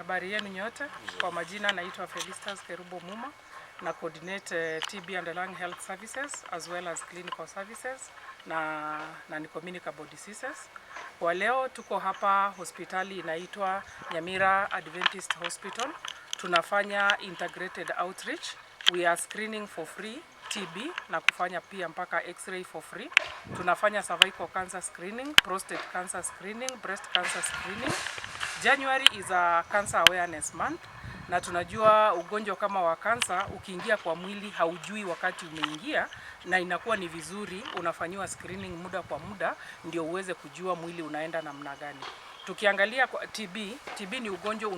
Habari yenu nyote. Kwa majina naitwa Felistas Kerubo Muma na coordinate TB and Lung Health Services as well as clinical services na non-communicable diseases. Kwa leo tuko hapa hospitali inaitwa Nyamira Adventist Hospital. Tunafanya integrated outreach. We are screening for free TB na kufanya pia mpaka x-ray for free. Tunafanya cervical cancer screening, prostate cancer screening, breast cancer screening. January is a cancer awareness month na tunajua ugonjwa kama wa kansa ukiingia kwa mwili haujui wakati umeingia, na inakuwa ni vizuri unafanyiwa screening muda kwa muda ndio uweze kujua mwili unaenda namna gani. Tukiangalia kwa TB, TB ni ugonjwa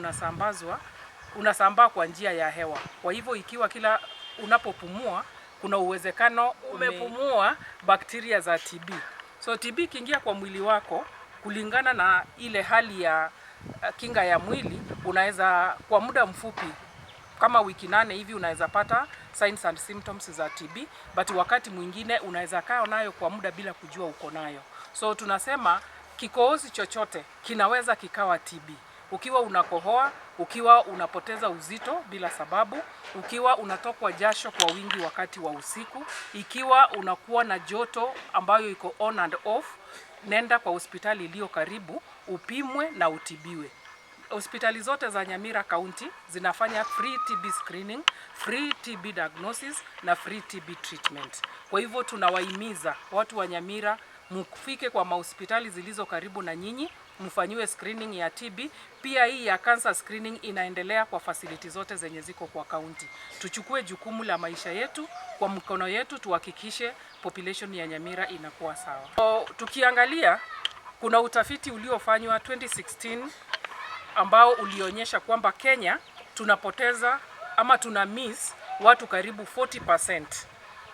unasambaa kwa njia ya hewa. Kwa hivyo ikiwa kila unapopumua kuna uwezekano umepumua bakteria za TB. So TB ikiingia kwa mwili wako kulingana na ile hali ya kinga ya mwili, unaweza kwa muda mfupi kama wiki 8 hivi unaweza pata signs and symptoms za TB, but wakati mwingine unaweza kaa nayo kwa muda bila kujua uko nayo. So tunasema kikohozi chochote kinaweza kikawa TB. Ukiwa unakohoa, ukiwa unapoteza uzito bila sababu, ukiwa unatokwa jasho kwa wingi wakati wa usiku, ikiwa unakuwa na joto ambayo iko on and off, nenda kwa hospitali iliyo karibu upimwe na utibiwe. Hospitali zote za Nyamira County zinafanya free TB screening, free TB diagnosis na free TB treatment. Kwa hivyo tunawahimiza watu wa Nyamira mfike kwa mahospitali zilizo karibu na nyinyi mfanyiwe screening ya TB. Pia hii ya cancer screening inaendelea kwa facility zote zenye ziko kwa county. Tuchukue jukumu la maisha yetu kwa mkono yetu, tuhakikishe population ya Nyamira inakuwa sawa. So, tukiangalia kuna utafiti uliofanywa 2016 ambao ulionyesha kwamba Kenya tunapoteza ama tuna miss watu karibu 40%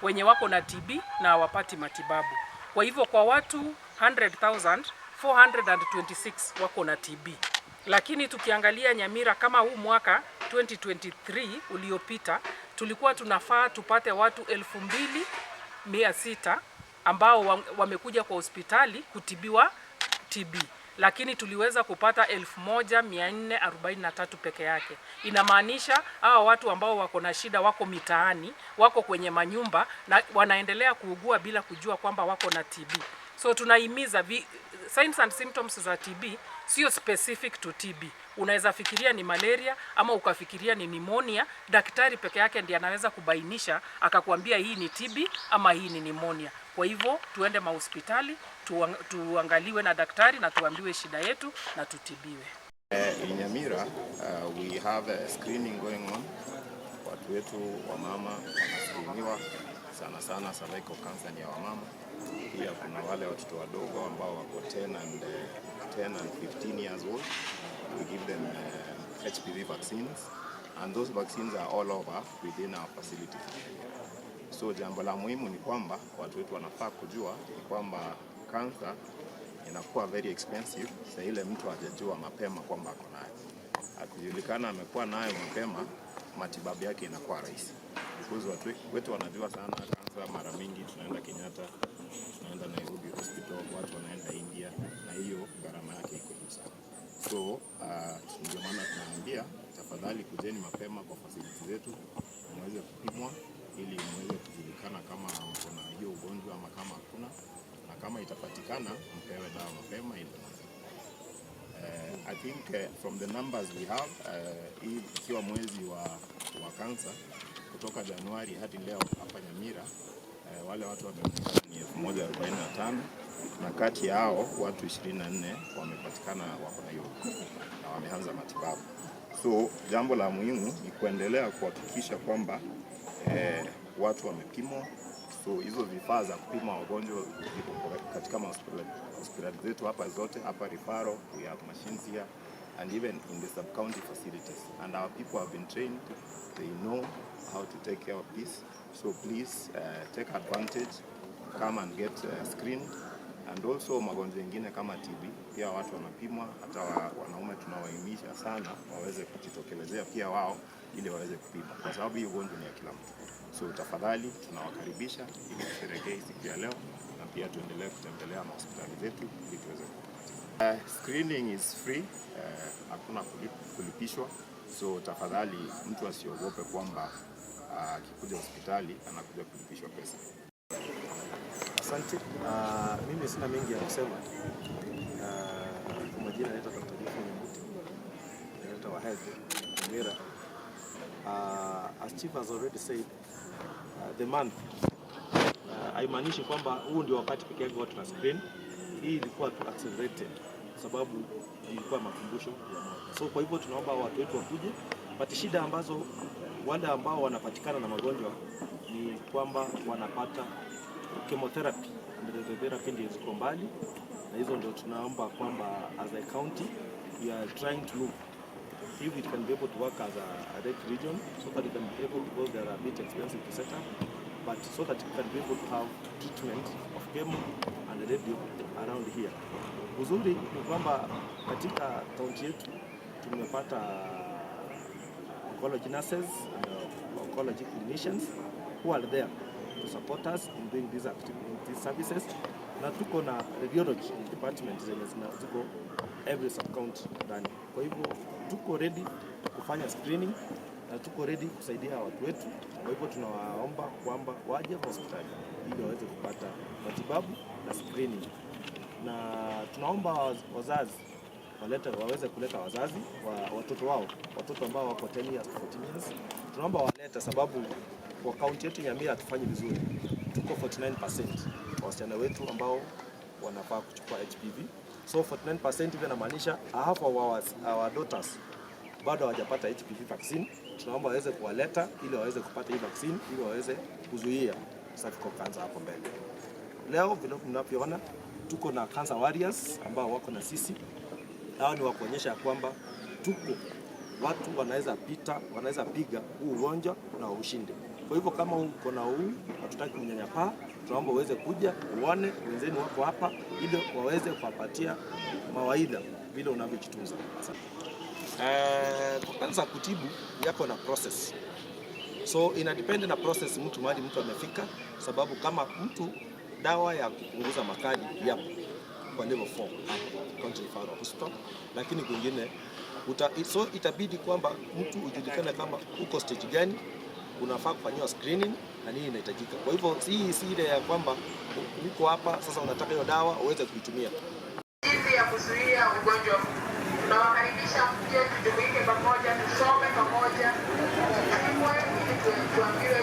wenye wako na TB na hawapati matibabu. Kwa hivyo kwa watu 100,000, 426 wako na TB. Lakini tukiangalia Nyamira kama huu mwaka 2023 uliopita, tulikuwa tunafaa tupate watu 2600 ambao wamekuja kwa hospitali kutibiwa TB, lakini tuliweza kupata 1443 peke yake. Inamaanisha hawa watu ambao wako na shida wako mitaani, wako kwenye manyumba na wanaendelea kuugua bila kujua kwamba wako na TB. So tunahimiza signs and symptoms za TB sio specific to TB. Unaweza fikiria ni malaria ama ukafikiria ni pneumonia. Daktari peke yake ndiye anaweza kubainisha akakwambia hii ni TB ama hii ni pneumonia. Kwa hivyo tuende mahospitali tuangaliwe na daktari na tuambiwe shida yetu na tutibiwe. In Nyamira, we have a screening going on. Watu wetu wamama wanascreeniwa sana sana, cervical cancer ni ya wamama. Pia kuna wale watoto wadogo ambao wako 10 and 15 years old. We give them HPV vaccines and those vaccines are all over within our facilities. So jambo la muhimu ni kwamba watu wetu wanafaa kujua ni kwamba cancer inakuwa very expensive saa ile mtu hajajua mapema kwamba ako nayo. Akijulikana amekuwa nayo mapema, matibabu yake inakuwa rahisi, because watu wetu wanajua sana cancer. Mara mingi tunaenda Kenyatta, tunaenda Nairobi Hospital, watu wanaenda India, na hiyo gharama yake iko juu sana. So ndio maana tunaambia tafadhali kujeni mapema kwa facility zetu muweze kupimwa ili muweze kujulikana kama mko na hiyo ugonjwa ama kama hakuna, na kama itapatikana mpewe dawa mapema ili I think from the numbers we have, hii ikiwa mwezi wa kansa kutoka Januari hadi leo hapa Nyamira, wale watu wamepatikana ni 1045 na kati yao watu 24 wamepatikana wako na hiyo na wameanza matibabu. So jambo la muhimu ni kuendelea kuhakikisha kwamba watu wamepimwa. So hizo vifaa za kupima wagonjwa ziko katika hospitali zetu hapa zote, hapa referral, we have machines here and even in the sub-county facilities, and our people have been trained, they know how to take care of this. So please take advantage, come and get screened. And also magonjwa mengine kama TB pia watu wanapimwa, hata wanaume tunawahimiza sana waweze kujitokelezea pia wao ili waweze kupima, kwa sababu hii ugonjwa ni ya kila mtu. So tafadhali tunawakaribisha ili tusherehekee siku ya leo na pia tuendelee kutembelea mahospitali zetu ili tuweze kupata. Screening is free, hakuna kulipishwa, so tafadhali mtu asiogope kwamba akikuja hospitali anakuja kulipishwa pesa. Asante. Mimi sina mengi ya kusema. Kwa majina naitwa Dr. Geoffrey Nyambuti, Director wa Health Nyamira. As Chief has already said, the month haimaanishi kwamba huu ndio wakati pekee yake watu na screen. Hii ilikuwa tu accelerated sababu ilikuwa makumbusho ya mwaka. So kwa hivyo tunaomba watu wetu wakuje, but shida ambazo wale ambao wanapatikana na magonjwa ni kwamba wanapata chemotherapy and radiotherapy ndio ziko mbali, na hizo ndio tunaomba kwamba as a county we are trying to look if it can be able to work as a red region so that it can be able, because they are a bit expensive to set up, but so that it can be able to have treatment of chemo and radio around here. Uzuri ni kwamba katika kaunti yetu tumepata oncology nurses and oncology clinicians who are there to support us in doing these activities, these services, na tuko na radiology department zenye ziko every sub county ndani. Kwa hivyo tuko ready kufanya screening na tuko ready kusaidia watu wetu. Kwa hivyo tunawaomba kwamba waje hospitali ili waweze kupata matibabu na screening, na tunaomba wazazi walete, waweze kuleta wazazi wa watoto wao, watoto ambao wako 10 years to 14 years, tunaomba walete, sababu kwa kaunti yetu Nyamira hatufanyi vizuri, tuko 49% wasichana wetu ambao wanafaa kuchukua HPV. So 49% hivyo inamaanisha half of our daughters bado hawajapata HPV vaccine. Tunaomba waweze kuwaleta ili waweze kupata hii vaccine ili waweze kuzuia cervical cancer hapo mbele. Leo vile mnavyoona tuko na cancer warriors ambao wako na sisi. Hao ni wa kuonyesha kwamba tuko watu wanaweza pita, wanaweza piga huu ugonjwa na ushinde. Kwa hivyo kama uko na huu, hatutaki unyanyapaa, tunaomba uweze kuja uone wenzenu wako hapa ili waweze kuwapatia mawaidha vile unavyojitunza. Asante. Kwa kansa kutibu yako na process, so ina depend na process mtu mahali mtu amefika, sababu kama mtu dawa ya kupunguza makali yapo kwa level 4 hapa County Referral Hospital, lakini kwingine so itabidi kwamba mtu ujulikane kama uko stage gani, unafaa kufanyiwa screening na nini inahitajika. Kwa hivyo hii si ile ya kwamba uko hapa sasa unataka hiyo dawa uweze kuitumia. Jinsi ya kuzuia ugonjwa huu. Tunawakaribisha mje, tujumuike pamoja, tusome pamoja, tupimwe ili tuambiwe